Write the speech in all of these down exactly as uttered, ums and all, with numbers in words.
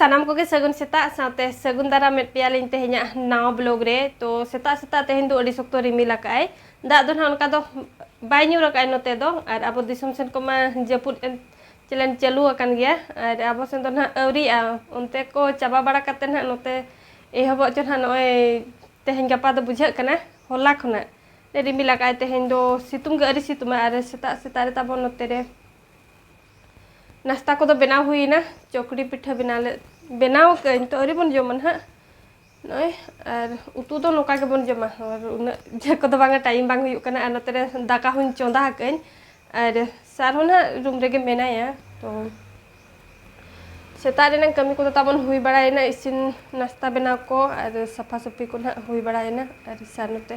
ᱥᱟᱱᱟᱢ ᱠᱚᱜᱮ ᱥᱟᱹᱜᱩᱱ ᱥᱮᱛᱟᱜ ᱥᱟᱶᱛᱮ ᱥᱟᱹᱜᱩᱱ ᱫᱟᱨᱟᱢ ᱢᱮᱫ ᱯᱮᱭᱟᱞᱤᱧ ᱛᱮᱦᱮᱧᱟᱜ ᱱᱟᱣᱟ ᱵᱞᱚᱜ ᱨᱮ᱾ ᱛᱚ ᱥᱮᱛᱟᱜ ᱥᱮᱛᱟᱜ ᱛᱮᱦᱮᱧ ᱫᱚ ᱟᱹᱰᱤ ᱥᱚᱠᱛᱚ ᱨᱤᱢᱤᱞ ᱟᱠᱟᱫᱼᱟᱭ, ᱫᱟᱜ ᱫᱚ ᱱᱟᱦᱟᱜ ᱚᱱᱠᱟ ᱫᱚ ᱵᱟᱭ ᱧᱩᱨ ᱟᱠᱟᱫᱼᱟᱭ ᱱᱚᱛᱮ ᱫᱚ᱾ ᱟᱨ ᱟᱵᱚ ᱫᱤᱥᱚᱢ ᱥᱮᱱ ᱠᱚᱢᱟ ᱡᱟᱹᱯᱩᱫ ᱮᱱ ᱪᱮᱞᱮᱱ ᱪᱟᱹᱞᱩ ᱟᱠᱟᱱ ᱜᱮᱭᱟ, ᱟᱨ ᱟᱵᱚ ᱥᱮᱱ ᱫᱚ ᱱᱟᱦᱟᱜ ᱟᱹᱣᱨᱤᱜᱼᱟ᱾ ᱚᱱᱛᱮ ᱠᱚ ᱪᱟᱵᱟ ᱵᱟᱲᱟ ᱠᱟᱛᱮ ᱱᱟᱦᱟᱜ ᱱᱚᱛᱮ ᱮᱦᱚᱵᱚᱜ ᱪᱚ ᱱᱟᱦᱟᱜ ᱱᱚᱜᱼᱚᱭ ᱛᱮᱦᱮᱧ ᱜᱟᱯᱟ ᱫᱚ ᱵᱩᱡᱷᱟᱹᱜ ᱠᱟᱱᱟ᱾ ᱦᱚᱞᱟ ᱠᱷᱚᱱᱟᱜ ᱨᱤᱢᱤᱞ ᱟᱠᱟᱫᱼᱟᱭ, ᱛᱮᱦᱮᱧ ᱫᱚ ᱥᱤᱛᱩᱝ ᱜᱮ ᱟᱹᱣᱨᱤ ᱥᱤᱛᱩᱝᱟ᱾ ᱟᱨ ᱥᱮᱛᱟᱜ ᱥᱮᱛᱟᱜ ᱨᱮ ᱛᱟᱵᱚᱱ ᱱᱚᱛᱮ ᱨᱮ ᱱᱟᱥᱛᱟ ᱠᱚᱫᱚ ᱵᱮᱱᱟᱣ ᱦᱩᱭᱮᱱᱟ᱾ ᱪᱚᱠᱲᱤ ᱯᱤᱴᱷᱟᱹ ᱵᱮᱱᱟᱣ ᱞᱮ ᱵᱮᱱᱟᱣ ᱠᱟᱜᱼᱟᱹᱧ, ᱛᱚ ᱟᱹᱣᱨᱤ ᱵᱚᱱ ᱡᱚᱢᱟ ᱱᱟᱦᱟᱜ ᱱᱚᱜᱼᱚᱭ᱾ ᱟᱨ ᱩᱛᱩ ᱫᱚ ᱱᱚᱝᱠᱟ ᱜᱮᱵᱚᱱ ᱡᱚᱢᱟ, ᱟᱨ ᱩᱱᱟᱹᱜ ᱡᱮ ᱠᱚᱫᱚ ᱵᱟᱝᱟ, ᱴᱟᱭᱤᱢ ᱵᱟᱝ ᱦᱩᱭᱩᱜ ᱠᱟᱱᱟ᱾ ᱟᱨ ᱱᱚᱛᱮ ᱨᱮ ᱫᱟᱠᱟ ᱦᱚᱸᱧ ᱪᱚᱸᱫᱟ ᱟᱠᱟᱜᱼᱟᱹᱧ, ᱟᱨ ᱥᱟᱨ ᱦᱚᱸ ᱱᱟᱦᱟᱜ ᱨᱩᱢ ᱨᱮᱜᱮ ᱢᱮᱱᱟᱭᱟ᱾ ᱛᱚ ᱥᱮᱛᱟᱜ ᱨᱮᱱᱟᱜ ᱠᱟᱹᱢᱤ ᱠᱚᱫᱚ ᱛᱟᱵᱚᱱ ᱦᱩᱭ ᱵᱟᱲᱟᱭᱮᱱᱟ, ᱤᱥᱤᱱ ᱱᱟᱥᱛᱟ ᱵᱮᱱᱟᱣ ᱠᱚ ᱟᱨ ᱥᱟᱯᱷᱟ ᱥᱟᱹᱯᱷᱤ ᱠᱚ ᱱᱟᱦᱟᱜ ᱦᱩᱭ ᱵᱟᱲᱟᱭᱮᱱᱟ᱾ ᱟᱨ ᱥᱟᱨ ᱱᱚᱛᱮ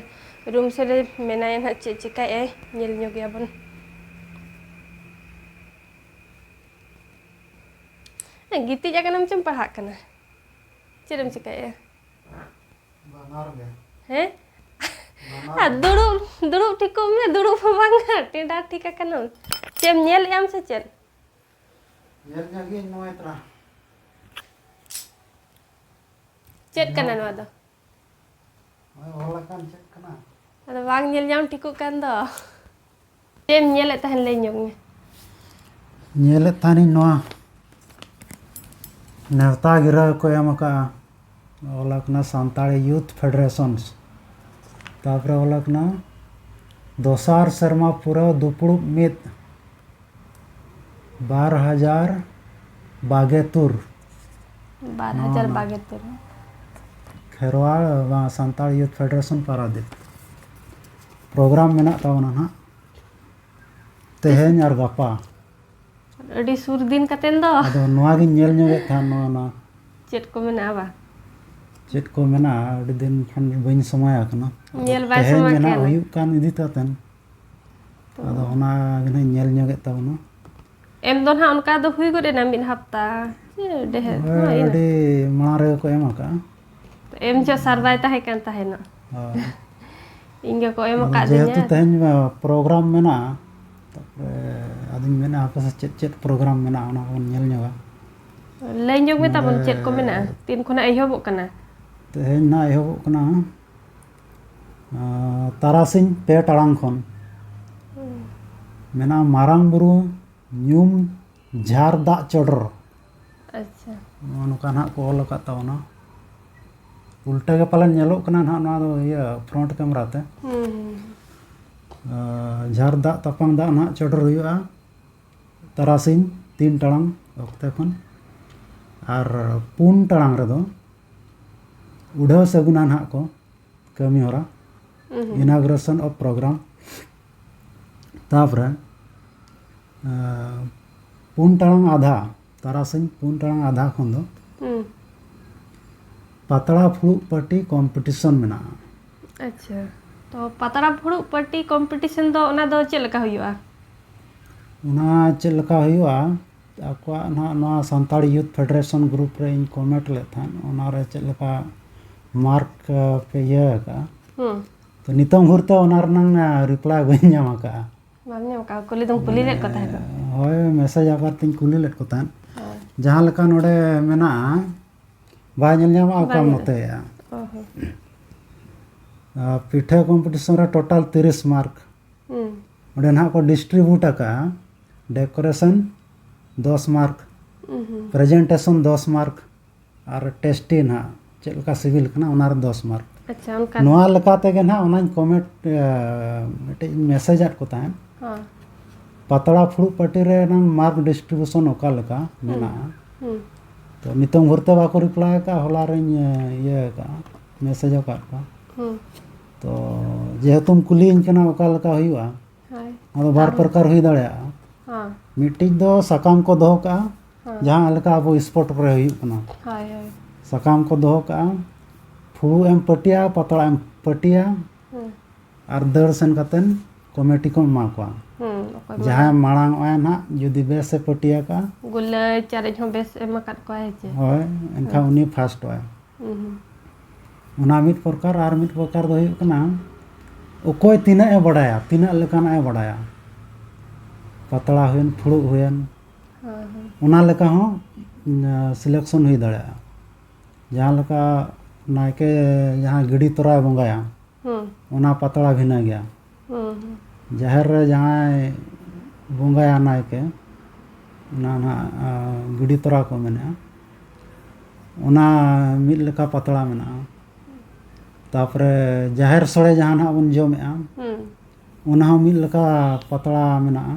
ᱨᱩᱢ ᱥᱮᱫ ᱨᱮ ᱢᱮᱱᱟᱭᱟ ᱱᱟᱦᱟᱜ, ᱪᱮᱫ ᱪᱮᱠᱟᱭᱮᱫᱼᱟᱭ ᱧᱮᱞ ᱧᱚᱜᱮᱭᱟᱵᱚᱱ᱾ ᱜᱤᱛᱤᱡ ᱟᱠᱟᱱᱟᱢ ᱪᱮᱢ ᱯᱟᱲᱦᱟᱜ ᱠᱟᱱᱟ? ᱪᱮᱫ ᱮᱢ ᱪᱮᱠᱟᱭᱮᱫᱼᱟ? ᱵᱟᱱᱟᱨ ᱜᱮ᱾ ᱦᱮᱸ? ᱵᱟᱱᱟᱨ ᱟᱨ ᱜᱮ᱾ ᱫᱩᱲᱩᱵ, ᱫᱩᱲᱩᱵ ᱴᱷᱤᱠᱚᱜ ᱢᱮ, ᱫᱩᱲᱩᱵ ᱦᱚᱸ ᱵᱟᱝᱟ, ᱴᱮᱸᱰᱟᱨ ᱴᱷᱤᱠ ᱟᱠᱟᱱᱟᱢ᱾ ᱪᱮᱫ ᱮᱢ ᱧᱮᱞᱮᱫ ᱟᱢ ᱥᱮ ᱪᱮᱫ? ᱧᱮᱞ ᱧᱚᱜ ᱜᱤᱧ ᱱᱚᱜᱼᱚᱭ ᱛᱨᱟ᱾ ᱪᱮᱫ ᱠᱟᱱᱟ ᱱᱚᱣᱟ ᱫᱚ? ᱱᱚᱜᱼᱚᱭ ᱚᱞ ᱟᱠᱟᱱ ᱪᱮᱫ ᱠᱟᱱᱟ? ᱟᱫᱚ ᱵᱟᱝ ᱧᱮᱞ ᱧᱟᱢ ᱴᱷᱤᱠᱚᱜ ᱠᱟᱱ ᱫᱚ᱾ ᱪᱮᱫ ᱮᱢ ᱧᱮᱞᱮᱫ ᱛᱟᱦᱮᱱ, ᱞᱟᱹᱭ ᱧᱚᱜ ᱢᱮ᱾ ᱧᱮᱞᱮᱫ ᱛᱟᱦᱮᱱᱤᱧ ᱱᱚᱣᱟ ᱱᱮᱣᱛᱟ ᱜᱤᱨᱟᱹ ᱠᱚ ᱮᱢ ᱟᱠᱟᱫᱼᱟ, ᱚᱞ ᱟᱠᱟᱱᱟ ᱥᱟᱱᱛᱟᱲᱤ ᱭᱩᱛᱷ ᱯᱷᱮᱰᱟᱨᱮᱥᱚᱱᱥ, ᱛᱟᱯᱚᱨᱮ ᱚᱞ ᱟᱠᱟᱱᱟ ᱫᱚᱥᱟᱨ ᱥᱮᱨᱢᱟ ᱯᱩᱨᱟᱹᱣ ᱫᱩᱯᱲᱩᱵ ᱢᱤᱫ ᱵᱟᱨ ᱦᱟᱡᱟᱨ ᱵᱟᱜᱮ ᱛᱩᱨ᱾ ᱵᱟᱨ ᱦᱟᱡᱟᱨ ᱵᱟᱜᱮ ᱛᱩᱨ᱾ ᱠᱷᱮᱨᱣᱟᱲ ᱵᱟᱝ, Santal youth federation Paradip. Program ᱢᱮᱱᱟᱜ ᱛᱟᱵᱚᱱᱟ ᱱᱟᱦᱟᱜ ᱛᱮᱦᱮᱧ ᱟᱨ ᱜᱟᱯᱟ᱾ ᱟᱹᱰᱤ ᱥᱩᱨ ᱫᱤᱱ ᱠᱟᱛᱮᱱ ᱫᱚ᱾ ᱟᱫᱚ ᱱᱚᱣᱟ ᱜᱤᱧ ᱧᱮᱞ ᱧᱚᱜᱮᱫ ᱛᱟᱦᱮᱸᱫ, ᱱᱚᱣᱟ, ᱱᱚᱣᱟ᱾ ᱪᱮᱫ ᱠᱚ ᱢᱮᱱᱟᱜᱼᱟ ᱵᱟ? ᱪᱮᱫ ᱠᱚ ᱢᱮᱱᱟᱜᱼᱟ, ᱟᱹᱰᱤ ᱫᱤᱱ ᱠᱷᱚᱱ ᱵᱟᱹᱧ ᱥᱚᱢᱚᱭ ᱟᱠᱟᱱᱟ᱾ ᱟᱫᱚ ᱧᱮᱞ ᱵᱟᱭ ᱛᱮᱦᱮᱧ ᱥᱚᱢᱚᱭ ᱢᱮᱱᱟᱜ ᱠᱟᱱᱟ᱾ ᱦᱩᱭᱩᱜ ᱠᱟᱱ ᱤᱫᱤ ᱠᱟᱛᱮᱱ᱾ ᱛᱚ᱾ ᱟᱫᱚ ᱚᱱᱟ ᱜᱮ ᱱᱟᱦᱟᱜ ᱧᱮᱞ ᱧᱚᱜᱮᱫ ᱛᱟᱵᱚᱱᱟ᱾ ᱮᱢ ᱫᱚ ᱱᱟᱦᱟᱜ ᱚᱱᱠᱟ ᱫᱚ ᱦᱩᱭ ᱜᱚᱫ ᱮᱱᱟ ᱢᱤᱫ ᱦᱟᱯᱛᱟ᱾ ᱪᱮ ᱰᱷᱮᱨ ᱦᱳᱭ, ᱦᱚᱸ ᱤᱱᱟᱹ᱾ ᱟᱹᱰᱤ ᱢᱟᱲᱟᱝ ᱨᱮᱜᱮ ᱠᱚ ᱮᱢ ᱟᱠᱟᱫᱼᱟ᱾ ᱮᱢ ᱡᱚᱦᱚᱜ ᱥᱟᱨ ᱵᱟᱭ ᱛᱟᱦᱮᱸ ᱠᱟᱱ ᱛᱟᱦᱮᱱᱟ᱾ ᱦᱳᱭ᱾ ᱤᱧ ᱜᱮᱠᱚ ᱮᱢ ᱟᱫᱚ ᱟᱠᱟᱫ ᱡᱮᱦᱮᱛᱩ ᱫᱤᱧᱟ᱾ ᱛᱮᱦᱮᱧ ᱢᱟ ᱯᱨᱳᱜᱨᱟᱢ ᱢᱮᱱᱟᱜᱼᱟ, ᱛᱟᱯᱚᱨᱮ ᱟᱫᱚᱧ ᱢᱮᱱᱟ ᱦᱟᱯᱮ ᱥᱮ ᱪᱮᱫ ᱪᱮᱫ ᱯᱨᱳᱜᱨᱟᱢ ᱢᱮᱱᱟᱜᱼᱟ, ᱚᱱᱟ ᱠᱚᱵᱚᱱ ᱧᱮᱞ ᱧᱚᱜᱟ᱾ ᱞᱟᱹᱭ ᱧᱚᱜ ᱢᱮ ᱛᱟᱵᱚᱱ, ᱪᱮᱫ ᱠᱚ ᱢᱮᱱᱟᱜᱼᱟ? ᱛᱤᱱ ᱠᱷᱚᱱᱟᱜ ᱮᱦᱚᱵᱚᱜ ᱠᱟᱱᱟ? ᱛᱮᱦᱮᱧ ᱱᱟᱜ ᱮᱦᱚᱵᱚᱜ ᱠᱟᱱᱟ, ᱟᱸ, ᱛᱟᱨᱟᱥᱤᱧ ᱯᱮ ᱴᱟᱲᱟᱝ ᱠᱷᱚᱱ᱾ ᱢᱮᱱᱟᱜᱼᱟ ᱢᱟᱨᱟᱝ ᱵᱩᱨᱩ ᱧᱩᱢ ᱡᱷᱟᱨ ᱫᱟᱜ ᱪᱚᱰᱚᱨ᱾ ᱟᱪᱪᱷᱟ᱾ ᱱᱚᱜᱼᱚ ᱱᱚᱝᱠᱟ ᱱᱟᱜ ᱠᱚ ᱚᱞ ᱟᱠᱟᱫ ᱛᱟᱵᱚᱱᱟ᱾ ᱩᱞᱴᱟᱹ ᱜᱮ ᱯᱟᱞᱮᱱ ᱧᱮᱞᱚᱜ ᱠᱟᱱᱟ ᱱᱟᱜ ᱱᱚᱣᱟ ᱫᱚ ᱤᱭᱟᱹ front camera ᱛᱮ᱾ ᱦᱩᱸ, ᱦᱩᱸ, ᱦᱩᱸ᱾ ᱟᱸ, ᱡᱷᱟᱨ ᱫᱟᱜ ᱛᱟᱯᱟᱝ ᱫᱟᱜ ᱱᱟᱜ ᱪᱚᱰᱚᱨ ᱦᱩᱭᱩᱜᱼᱟ ᱛᱟᱨᱟᱥᱤᱧ ᱛᱤᱱ ᱴᱟᱲᱟᱝ ᱚᱠᱛᱮ ᱠᱷᱚᱱ᱾ ᱟᱨ ᱯᱩᱱ ᱴᱟᱲᱟᱝ ᱨᱮᱫᱚ ᱩᱰᱷᱟᱹᱣ ᱥᱟᱹᱜᱩᱱᱟ ᱱᱟᱜ ᱠᱚ ᱠᱟᱹᱢᱤ ᱦᱚᱨᱟ, ᱦᱩᱸ, ᱦᱩᱸ᱾ Inauguration of program᱾ ᱛᱟᱯᱚᱨᱮ, ᱟᱸ, ᱯᱩᱱ ᱴᱟᱲᱟᱝ ᱟᱫᱷᱟ, ᱛᱟᱨᱟᱥᱤᱧ ᱯᱩᱱ ᱴᱟᱲᱟᱝ ᱟᱫᱷᱟ ᱠᱷᱚᱱ ᱫᱚ ᱦᱩᱸ᱾ ᱯᱟᱛᱲᱟ ᱯᱷᱩᱲᱩᱜ ᱯᱟᱹᱴᱤ competition ᱢᱮᱱᱟᱜᱼᱟ᱾ ᱟᱪᱪᱷᱟ, ᱛᱚ ᱯᱟᱛᱲᱟ ᱯᱷᱩᱲᱩᱜ ᱯᱟᱹᱴᱤ competition ᱫᱚ ᱚᱱᱟ ᱫᱚ ᱪᱮᱫ ᱞᱮᱠᱟ ᱦᱩᱭᱩᱜᱼᱟ? ᱚᱱᱟ ᱪᱮᱫ ᱞᱮᱠᱟ ᱦᱩᱭᱩᱜᱼᱟ, ᱟᱠᱚᱣᱟᱜ ᱱᱟᱦᱟᱜ ᱱᱚᱣᱟ ᱥᱟᱱᱛᱟᱲ Youth Federation group ᱨᱮ ᱤᱧ comment ᱞᱮᱫ ᱛᱟᱦᱮᱸᱫ, ᱚᱱᱟᱨᱮ ᱪᱮᱫ ᱞᱮᱠᱟ mark, ᱟ, ᱯᱮ ᱤᱭᱟᱹ ᱟᱠᱟᱫᱼᱟ᱾ ᱦᱩᱸ᱾ ᱛᱚ ᱱᱤᱛᱚᱝ ᱵᱷᱳᱨ ᱛᱮ ᱚᱱᱟ ᱨᱮᱱᱟᱝ, ᱟ, reply ᱵᱟᱹᱧ ᱧᱟᱢ ᱟᱠᱟᱫᱼᱟ᱾ ᱵᱟᱢ ᱧᱟᱢ ᱟᱠᱟᱫᱼᱟ? ᱠᱩᱞᱤ ᱫᱚᱢ ᱠᱩᱞᱤ ᱞᱮᱫ ᱠᱚ ᱛᱟᱦᱮᱸᱫ ᱫᱚ᱾ ᱦᱳᱭ, message ᱟᱠᱟᱫ ᱛᱤᱧ ᱠᱩᱞᱤ ᱞᱮᱫ ᱠᱚ ᱛᱟᱦᱮᱸᱫ᱾ ᱦᱳᱭ᱾ ᱡᱟᱦᱟᱸ ᱞᱮᱠᱟ ᱱᱚᱰᱮ ᱢᱮᱱᱟᱜᱼᱟ, ᱵᱟᱭ ᱧᱮᱞ ᱧᱟᱢᱚᱜᱼᱟ, ᱵᱟᱭ ᱚᱠᱟᱢ ᱧᱮᱞ ᱱᱚᱛᱮᱭᱟ᱾ ᱚ ᱦᱚᱸ᱾ ᱟᱨ ᱯᱤᱴᱷᱟᱹ competition ᱨᱮ total ᱛᱤᱨᱤᱥ mark᱾ ᱦᱩᱸ᱾ ᱚᱸᱰᱮ ᱱᱟᱦᱟᱜ ᱠᱚ distribute ᱟᱠᱟᱫᱼᱟ, decoration ᱫᱚᱥ mark, ᱦᱩᱸ, ᱦᱩᱸ᱾ Presentation ᱫᱚᱥ mark, ᱟᱨ tasty ᱱᱟᱦᱟᱜ ᱪᱮᱫ ᱞᱮᱠᱟ ᱥᱤᱵᱤᱞ ᱠᱟᱱᱟ, ᱚᱱᱟ ᱨᱮ ᱫᱚᱥ mark᱾ ᱟᱪᱪᱷᱟ, ᱚᱱᱠᱟ᱾ ᱱᱚᱣᱟ ᱞᱮᱠᱟ ᱛᱮᱜᱮ ᱱᱟᱦᱟᱜ ᱚᱱᱟᱧ comment, ᱮ, ᱢᱤᱫᱴᱤᱡ ᱤᱧ message ᱟᱫ ᱠᱚ ᱛᱟᱦᱮᱸᱫ᱾ ᱦᱚᱸ᱾ ᱯᱟᱛᱲᱟ ᱯᱷᱩᱲᱩᱜ ᱯᱟᱹᱴᱤ ᱨᱮ ᱱᱟᱝ mark distribution ᱚᱠᱟ ᱞᱮᱠᱟ ᱦᱩᱸ᱾ ᱢᱮᱱᱟᱜᱼᱟ? ᱦᱩᱸ᱾ ᱛᱚ ᱱᱤᱛᱚᱝ ᱵᱷᱳᱨ ᱛᱮ ᱵᱟᱠᱚ reply ᱟᱠᱟᱫᱼᱟ, ᱦᱚᱞᱟ ᱨᱤᱧ, ᱮ, ᱤᱭᱟᱹ ᱟᱠᱟᱫᱼᱟ, message ᱟᱠᱟᱫ ᱠᱚᱣᱟ᱾ ᱦᱩᱸ᱾ ᱛᱚ ᱡᱮᱦᱮᱛᱩᱢ ᱠᱩᱞᱤᱭᱟᱹᱧ ᱠᱟᱱᱟ ᱚᱠᱟ ᱞᱮᱠᱟ ᱦᱩᱭᱩᱜᱼᱟ, ᱦᱳᱭ᱾ ᱟᱫᱚ ᱵᱟᱨ ᱟᱨ ᱯᱨᱚᱠᱟᱨ ᱦᱩᱭ ᱫᱟᱲᱮᱭᱟᱜᱼᱟ᱾ ᱦᱚᱸ᱾ ᱢᱤᱫᱴᱤᱡ ᱫᱚ ᱥᱟᱠᱟᱢ ᱠᱚ ᱫᱚᱦᱚ ᱠᱟᱜᱼᱟ, ᱦᱚᱸ᱾ ᱡᱟᱦᱟᱸ ᱞᱮᱠᱟ ᱟᱵᱚ sport ᱠᱚᱨᱮ ᱦᱩᱭᱩᱜ ᱠᱟᱱᱟ᱾ ᱦᱳᱭ, ᱦᱳᱭ᱾ ᱥᱟᱠᱟᱢ ᱠᱚ ᱫᱚᱦᱚ ᱠᱟᱜᱼᱟ, ᱯᱷᱩᱲᱩᱜ ᱮᱢ ᱯᱟᱹᱴᱤᱭᱟ, ᱯᱟᱛᱲᱟ ᱮᱢ ᱯᱟᱹᱴᱤᱭᱟ, ᱦᱩᱸ᱾ ᱟᱨ ᱫᱟᱹᱲ ᱥᱮᱱ ᱠᱟᱛᱮᱱ committee ᱠᱚ ᱮᱢᱟ ᱠᱚᱣᱟ᱾ ᱦᱩᱸ, ᱚᱠᱚᱭ ᱡᱟᱦᱟᱸᱭ ᱢᱟᱲᱟᱝ᱾ ᱢᱟᱲᱟᱝ ᱚᱜᱼᱟᱭ ᱱᱟᱦᱟᱜ, ᱡᱩᱫᱤ ᱵᱮᱥ ᱮ ᱯᱟᱹᱴᱤᱭᱟ ᱠᱟᱜᱼᱟ, ᱜᱩᱞᱟᱹᱭ ᱪᱟᱨᱮᱡ ᱦᱚᱸ ᱵᱮᱥ ᱮᱢ ᱟᱠᱟᱫ ᱠᱚᱣᱟᱭ ᱦᱮᱸ ᱪᱮ? ᱦᱳᱭ, ᱮᱱᱠᱷᱟᱱ ᱦᱩᱸ᱾ ᱩᱱᱤ first ᱚᱜᱼᱟᱭ᱾ ᱦᱩᱸ, ᱦᱩᱸ᱾ ᱚᱱᱟ ᱢᱤᱫ ᱯᱨᱚᱠᱟᱨ, ᱟᱨ ᱢᱤᱫ ᱯᱨᱚᱠᱟᱨ ᱫᱚ ᱦᱩᱭᱩᱜ ᱠᱟᱱᱟ, ᱚᱠᱚᱭ ᱛᱤᱱᱟᱹᱜ ᱮ ᱵᱟᱰᱟᱭᱟ, ᱛᱤᱱᱟᱹᱜ ᱞᱮᱠᱟᱱᱟᱜ ᱮ ᱵᱟᱰᱟᱭᱟ, ᱯᱟᱛᱲᱟ ᱦᱩᱭᱮᱱ, ᱯᱷᱩᱲᱩᱜ ᱦᱩᱭᱮᱱ, ᱦᱳᱭ, ᱦᱳᱭ᱾ ᱚᱱᱟ ᱞᱮᱠᱟ ᱦᱚᱸ ᱥᱤᱞᱮᱠᱥᱚᱱ ᱦᱩᱭ ᱫᱟᱲᱮᱭᱟᱜᱼᱟ᱾ ᱡᱟᱦᱟᱸ ᱞᱮᱠᱟ ᱱᱟᱭᱠᱮ ᱡᱟᱦᱟᱸ ᱜᱤᱰᱤ ᱛᱚᱨᱟᱭ ᱵᱚᱸᱜᱟᱭᱟ, ᱦᱩᱸ᱾ ᱚᱱᱟ ᱯᱟᱛᱲᱟ ᱵᱷᱤᱱᱟᱹ ᱜᱮᱭᱟ᱾ ᱦᱩᱸ, ᱦᱩᱸ᱾ ᱡᱟᱦᱮᱨ ᱨᱮ ᱡᱟᱦᱟᱸᱭ ᱵᱚᱸᱜᱟᱭᱟ ᱱᱟᱭᱠᱮ, ᱚᱱᱟ ᱱᱟᱦᱟᱜ, ᱟ, ᱜᱤᱰᱤ ᱛᱚᱨᱟ ᱠᱚ ᱢᱮᱱᱮᱜᱼᱟ, ᱚᱱᱟ ᱢᱤᱫ ᱞᱮᱠᱟ ᱯᱟᱛᱲᱟ ᱢᱮᱱᱟᱜᱼᱟ᱾ ᱛᱟᱯᱚᱨᱮ ᱡᱟᱦᱮᱨ ᱥᱳᱲᱮ ᱡᱟᱦᱟᱸ ᱱᱟᱦᱟᱜ ᱵᱚᱱ ᱡᱚᱢᱮᱜᱼᱟ, ᱦᱩᱸ᱾ ᱚᱱᱟ ᱦᱚᱸ ᱢᱤᱫ ᱞᱮᱠᱟ ᱯᱟᱛᱲᱟ ᱢᱮᱱᱟᱜᱼᱟ᱾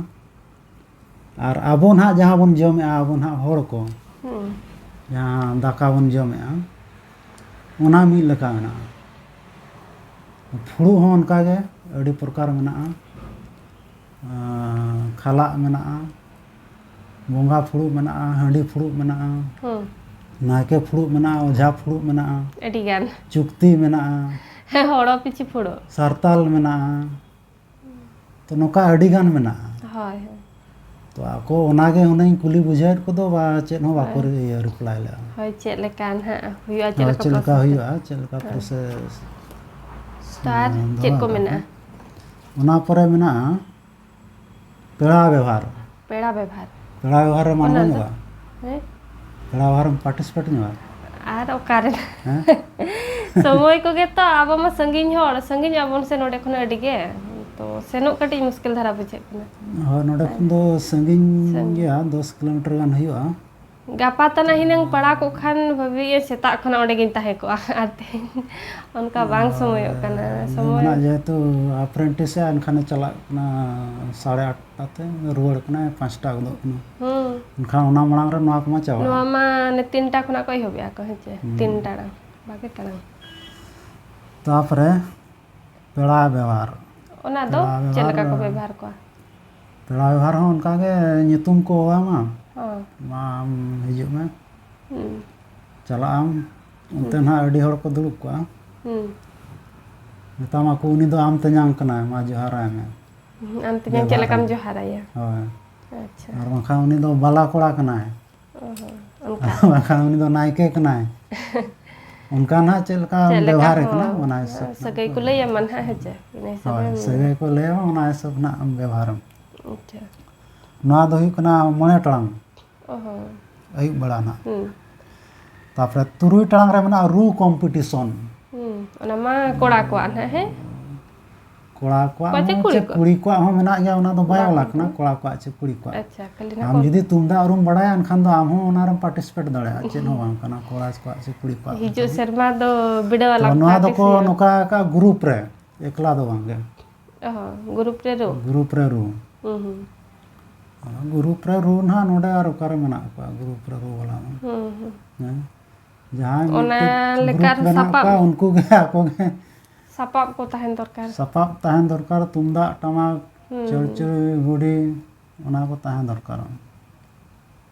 ᱟᱨ ᱟᱵᱚ ᱱᱟᱦᱟᱜ ᱡᱟᱦᱟᱸ ᱵᱚᱱ ᱡᱚᱢᱮᱜᱼᱟ, ᱟᱵᱚ ᱱᱟᱦᱟᱜ ᱦᱚᱲ ᱠᱚ, ᱦᱩᱸ᱾ ᱡᱟᱦᱟᱸ ᱫᱟᱠᱟ ᱵᱚᱱ ᱡᱚᱢᱮᱜᱼᱟ, ᱚᱱᱟ ᱢᱤᱫ ᱞᱮᱠᱟ ᱢᱮᱱᱟᱜᱼᱟ᱾ ᱯᱷᱩᱲᱩᱜ ᱦᱚᱸ ᱚᱱᱠᱟ ᱜᱮ ᱟᱹᱰᱤ ᱯᱨᱚᱠᱟᱨ ᱢᱮᱱᱟᱜᱼᱟ᱾ ᱟᱸ, ᱠᱷᱟᱞᱟᱜ ᱢᱮᱱᱟᱜᱼᱟ, ᱵᱚᱸᱜᱟ ᱯᱷᱩᱲᱩᱜ ᱢᱮᱱᱟᱜᱼᱟ, ᱦᱟᱺᱰᱤ ᱯᱷᱩᱲᱩᱜ ᱢᱮᱱᱟᱜᱼᱟ, ᱦᱩᱸ᱾ ᱱᱟᱭᱠᱮ ᱯᱷᱩᱲᱩᱜ ᱢᱮᱱᱟᱜᱼᱟ, ᱚᱡᱷᱟ ᱯᱷᱩᱲᱩᱜ ᱢᱮᱱᱟᱜᱼᱟ, ᱟᱹᱰᱤ ᱜᱟᱱ᱾ ᱪᱩᱠᱛᱤ ᱢᱮᱱᱟᱜᱼᱟ, ᱦᱮᱸ, ᱦᱚᱲᱚ ᱯᱤᱪᱷᱤ ᱯᱷᱩᱲᱩᱜ᱾ ᱥᱟᱨᱛᱟᱞ ᱢᱮᱱᱟᱜᱼᱟ᱾ ᱛᱚ, ᱱᱚᱝᱠᱟ ᱟᱹᱰᱤ ᱜᱟᱱ ᱢᱮᱱᱟᱜᱼᱟ᱾ ᱦᱳᱭ, ᱦᱳᱭ᱾ ᱛᱚ, ᱟᱠᱚ ᱚᱱᱟᱜᱮ ᱦᱩᱱᱟᱹᱝ ᱠᱩᱞᱤ ᱵᱩᱡᱷᱟᱹᱣᱮᱫ ᱠᱚᱫᱚ, ᱵᱟ ᱪᱮᱫ ᱦᱚᱸ ᱵᱟᱠᱚ ᱦᱳᱭ᱾ ᱤᱭᱟᱹ reply ᱞᱮᱫᱼᱟ᱾ ᱦᱳᱭ, ᱪᱮᱫ ᱞᱮᱠᱟ ᱱᱟᱦᱟᱜ ᱦᱩᱭᱩᱜᱼᱟ, ᱪᱮᱫ ᱦᱳᱭ, ᱞᱮᱠᱟ ᱪᱮᱫ ᱞᱮᱠᱟ process ᱦᱩᱭᱩᱜᱼᱟ, ᱪᱮᱫ ᱞᱮᱠᱟ ᱦᱳᱭ᱾ Process, ᱛᱚ, ᱟᱨ ᱮᱸ, ᱪᱮᱫ ᱫᱚᱦᱚ ᱠᱚ ᱟᱠᱟᱫ ᱢᱮᱱᱟᱜᱼᱟ? ᱠᱚ᱾ ᱚᱱᱟ ᱯᱚᱨᱮ ᱢᱮᱱᱟᱜᱼᱟ ᱯᱮᱲᱟ ᱵᱮᱣᱦᱟᱨ᱾ ᱯᱮᱲᱟ ᱵᱮᱵᱷᱟᱨ᱾ ᱯᱮᱲᱟ ᱵᱮᱣᱦᱟᱨ ᱨᱮᱢ ᱚᱱᱟ ᱟᱬᱜᱚ ᱫᱚ? ᱧᱚᱜᱼᱟ? ᱦᱮᱸ? ᱯᱮᱲᱟ ᱵᱮᱣᱦᱟᱨ ᱨᱮᱢ participate ᱧᱚᱜᱼᱟ? ᱟᱨ ᱚᱠᱟᱨᱮ? ᱦᱮᱸ? ᱥᱚᱢᱚᱭ ᱠᱚᱜᱮ ᱛᱚ, ᱟᱵᱚ ᱢᱟ ᱥᱟᱺᱜᱤᱧ ᱦᱚᱲ, ᱥᱟᱺᱜᱤᱧ ᱟᱵᱚᱱ ᱥᱮ ᱱᱚᱰᱮ ᱠᱷᱚᱱ ᱟᱹᱰᱤ ᱜᱮ, ᱛᱚ ᱥᱮᱱᱚᱜ ᱠᱟᱹᱴᱤᱡ ᱢᱩᱥᱠᱤᱞ ᱫᱷᱟᱨᱟ ᱵᱩᱡᱷᱟᱹᱜ ᱠᱟᱱᱟ᱾ ᱦᱳᱭ, ᱱᱚᱰᱮ ᱠᱷᱚᱱ ᱫᱚ ᱥᱟᱺᱜᱤᱧ ᱥᱟᱺᱜᱤᱧ᱾ ᱜᱮᱭᱟ, ᱫᱚᱥ ᱠᱤᱞᱳᱢᱤᱴᱟᱨ ᱜᱟᱱ ᱦᱩᱭᱩᱜᱼᱟ᱾ ᱜᱟᱯᱟ ᱛᱟᱱᱟᱜ ᱦᱤᱱᱟᱹᱝ ᱯᱟᱲᱟᱣ ᱠᱚᱜ ᱠᱷᱟᱱ ᱵᱷᱟᱹᱵᱤᱭᱮᱫ ᱥᱮᱛᱟᱜ ᱠᱷᱚᱱᱟᱜ ᱚᱸᱰᱮ ᱜᱤᱧ ᱛᱟᱦᱮᱸ ᱠᱚᱜᱼᱟ᱾ ᱟᱨ ᱛᱮᱦᱮᱧ ᱚᱱᱠᱟ ᱵᱟᱝ ᱥᱚᱢᱚᱭᱚᱜ ᱠᱟᱱᱟ᱾ ᱟᱨ ᱥᱚᱢᱚᱭ ᱱᱩᱭ ᱢᱟ ᱡᱮᱦᱮᱛᱩ apprentice ᱮ, ᱮᱱᱠᱷᱟᱱᱮ ᱪᱟᱞᱟᱜ ᱠᱟᱱᱟ ᱥᱟᱲᱮ ᱟᱴᱴᱟ ᱛᱮ, ᱨᱩᱣᱟᱹᱲ ᱠᱟᱱᱟᱭ ᱯᱟᱸᱪᱴᱟ ᱜᱚᱫᱚᱜ ᱠᱟᱱᱟ᱾ ᱦᱩᱸ᱾ ᱮᱱᱠᱷᱟᱱ ᱚᱱᱟ ᱢᱟᱲᱟᱝ ᱨᱮ ᱱᱚᱣᱟ ᱠᱚᱢᱟ ᱪᱟᱵᱟᱜᱼᱟ᱾ ᱱᱚᱣᱟ ᱢᱟ ᱦᱟᱱᱮ ᱛᱤᱱᱴᱟ ᱠᱷᱚᱱᱟᱜ ᱠᱚ ᱮᱦᱚᱵᱮᱜᱼᱟ ᱠᱚ, ᱦᱮᱸ ᱪᱮ? ᱦᱩᱸ᱾ ᱛᱤᱱ ᱴᱟᱲᱟᱝ, ᱵᱷᱟᱜᱮ ᱴᱟᱲᱟᱝ᱾ ᱛᱟᱯᱚᱨᱮ ᱯᱮᱲᱟ ᱵᱮᱣᱦᱟᱨ᱾ ᱚᱱᱟ ᱫᱚ ᱯᱮᱲᱟ ᱪᱮᱫ ᱞᱮᱠᱟ ᱠᱚ ᱵᱮᱣᱦᱟᱨ, ᱵᱮᱵᱚᱦᱟᱨ ᱠᱚᱣᱟ? ᱯᱮᱲᱟ ᱵᱮᱣᱦᱟᱨ ᱦᱚᱸ ᱚᱱᱠᱟ ᱜᱮ, ᱧᱩᱛᱩᱢ ᱠᱚ ᱦᱚᱦᱚᱣᱟᱢᱟ᱾ ᱦᱚᱸ᱾ ᱢᱟ, ᱟᱢ ᱦᱤᱡᱩᱜ ᱢᱮ᱾ ᱦᱩᱸ᱾ ᱪᱟᱞᱟᱜ ᱟᱢ, ᱚᱱᱛᱮ ᱦᱩᱸ᱾ ᱱᱟᱦᱟᱜ ᱟᱹᱰᱤ ᱦᱚᱲ ᱠᱚ ᱫᱩᱲᱩᱵ ᱠᱚᱜᱼᱟ᱾ ᱦᱩᱸ᱾ ᱢᱮᱛᱟᱢᱟᱠᱚ, "ᱩᱱᱤ ᱫᱚ ᱟᱢ ᱛᱮᱧᱟᱝ ᱠᱟᱱᱟᱭ, ᱢᱟ ᱡᱚᱦᱟᱨᱟᱭ ᱢᱮ᱾" ᱦᱩᱸ, ᱟᱢ ᱛᱮᱧᱟᱝ ᱪᱮᱫ ᱵᱮᱵᱚᱦᱟᱨ ᱞᱮᱠᱟᱢ ᱨᱮ᱾ ᱡᱚᱦᱟᱨᱟᱭᱟ? ᱦᱳᱭ᱾ ᱟᱪᱪᱷᱟ᱾ ᱟᱨ ᱵᱟᱝᱠᱷᱟᱱ ᱩᱱᱤ ᱫᱚ ᱵᱟᱞᱟ ᱠᱚᱲᱟ ᱠᱟᱱᱟᱭ᱾ ᱚ ᱦᱚᱸ, ᱚᱱᱠᱟ᱾ ᱟᱨ ᱵᱟᱝᱠᱷᱟᱱ ᱩᱱᱤ ᱫᱚ ᱱᱟᱭᱠᱮ ᱠᱟᱱᱟᱭ᱾ ᱚᱱᱠᱟ ᱱᱟᱦᱟᱜ ᱪᱮᱫ ᱞᱮᱠᱟ ᱪᱮᱫ ᱞᱮᱠᱟ ᱵᱮᱵᱚᱦᱟᱨᱮ ᱠᱟᱱᱟ, ᱦᱚᱸ, ᱚᱱᱟ ᱦᱤᱥᱟᱹᱵ ᱥᱟᱹᱜᱟᱹᱭ ᱱᱟᱜ ᱠᱚ ᱠᱚ ᱞᱟᱹᱭ ᱟᱢᱟ ᱱᱟᱦᱟᱜ, ᱦᱮᱸ ᱪᱮ? ᱤᱱᱟᱹ ᱦᱤᱥᱟᱹᱵ ᱦᱳᱭ, ᱮᱢ ᱥᱟᱹᱜᱟᱹᱭ ᱠᱚ ᱞᱟᱹᱭ ᱟᱢᱟ, ᱚᱱᱟ ᱦᱤᱥᱟᱹᱵ ᱱᱟᱜ ᱮᱢ ᱵᱮᱵᱚᱦᱟᱨᱟᱢ᱾ ᱟᱪᱪᱷᱟ᱾ ᱱᱚᱣᱟ ᱫᱚ ᱦᱩᱭᱩᱜ ᱠᱟᱱᱟ ᱢᱚᱬᱮ ᱴᱟᱲᱟᱝ᱾ ᱚ ᱦᱚᱸ᱾ ᱟᱹᱭᱩᱵ ᱵᱮᱲᱟ ᱱᱟᱦᱟᱜ᱾ ᱦᱩᱸ ᱛᱟᱯᱚᱨᱮ ᱛᱩᱨᱩᱭ ᱴᱟᱲᱟᱝ ᱨᱮ ᱢᱮᱱᱟᱜᱼᱟ ᱨᱩ ᱠᱚᱢᱯᱤᱴᱤᱥᱚᱱ᱾ ᱦᱩᱸ ᱚᱱᱟ ᱢᱟ ᱠᱚᱲᱟ ᱠᱚᱣᱟᱜ ᱱᱟᱦᱟᱜ, ᱦᱮᱸ? ᱠᱚᱲᱟ ᱠᱚᱣᱟᱜ ᱠᱚᱲᱟ ᱪᱮ ᱦᱚᱸ ᱠᱩᱲᱤ ᱪᱮ ᱠᱚᱣᱟᱜ? ᱠᱩᱲᱤ ᱠᱚᱣᱟᱜ ᱦᱚᱸ ᱢᱮᱱᱟᱜ ᱜᱮᱭᱟ, ᱚᱱᱟ ᱫᱚ ᱵᱟᱭ ᱵᱟᱝ ᱚᱞ ᱟᱠᱟᱱᱟ ᱠᱟᱱᱟ᱾ ᱠᱚᱲᱟ ᱠᱚᱣᱟᱜ ᱪᱮ ᱠᱩᱲᱤ ᱠᱚᱣᱟᱜ᱾ ᱟᱪᱪᱷᱟ, ᱠᱷᱟᱹᱞᱤ ᱱᱟᱦᱟᱜ ᱟᱢ ᱠᱚ ᱡᱩᱫᱤ ᱛᱩᱢᱫᱟᱜ ᱨᱩᱢ ᱵᱟᱲᱟᱭᱟ ᱮᱱᱠᱷᱟᱱ ᱫᱚ ᱟᱢ ᱦᱚᱸ ᱚᱱᱟ ᱨᱮᱢ ᱯᱟᱨᱴᱤᱥᱤᱯᱮᱴ ᱫᱟᱲᱮᱭᱟᱜᱼᱟ, ᱪᱮᱫ ᱦᱚᱸ ᱵᱟᱝ ᱠᱟᱱᱟ ᱠᱚᱲᱟ ᱠᱚᱣᱟᱜ ᱪᱮ ᱠᱩᱲᱤ ᱠᱚᱣᱟᱜ᱾ ᱦᱤᱡᱩᱜ ᱥᱮᱨᱢᱟ ᱫᱚ ᱵᱤᱰᱟᱹᱣ ᱛᱚ ᱟᱞᱟᱝ ᱱᱚᱣᱟ ᱠᱟᱱᱟ ᱫᱚᱠᱚ ᱛᱤᱥ ᱦᱩᱭᱩᱜᱼᱟ? ᱱᱚᱝᱠᱟ ᱟᱠᱟᱫ ᱜᱨᱩᱯ ᱨᱮ, ᱮᱠᱞᱟ ᱫᱚ ᱵᱟᱝ ᱜᱮ᱾ ᱚ, ᱜᱨᱩᱯ ᱨᱮ ᱨᱩ? ᱜᱨᱩᱯ ᱨᱮ ᱨᱩ᱾ ᱦᱩᱸ ᱦᱩᱸ ᱟᱫᱚ ᱜᱨᱩᱯ ᱨᱮ ᱨᱩ ᱱᱟᱦᱟᱜ ᱱᱚᱰᱮ ᱟᱨ ᱚᱠᱟᱨᱮ ᱢᱮᱱᱟᱜ ᱠᱚᱣᱟ ᱜᱨᱩᱯ ᱨᱮ ᱨᱩ ᱵᱟᱞᱟ ᱫᱚ? ᱦᱩᱸ ᱦᱩᱸ ᱦᱮᱸ? ᱡᱟᱦᱟᱸᱭ ᱚᱱᱟ ᱢᱤᱫᱴᱮᱡ ᱜᱨᱩᱯ ᱞᱮᱠᱟᱨ ᱢᱮᱱᱟᱜ ᱥᱟᱯᱟᱵ? ᱠᱚᱣᱟ, ᱩᱱᱠᱩ ᱜᱮ ᱟᱠᱚ ᱜᱮ ᱥᱟᱯᱟᱵ ᱠᱚ ᱛᱟᱦᱮᱱ ᱫᱚᱨᱠᱟᱨ᱾ ᱥᱟᱯᱟᱵ ᱛᱟᱦᱮᱱ ᱫᱚᱨᱠᱟᱨ, ᱛᱩᱢᱫᱟᱜ, ᱴᱟᱢᱟᱠ, ᱦᱩᱸ ᱪᱚᱲᱪᱚᱲᱤ, ᱜᱷᱩᱲᱤ, ᱚᱱᱟ ᱠᱚ ᱛᱟᱦᱮᱸ ᱫᱚᱨᱠᱟᱨᱚᱜᱼᱟ᱾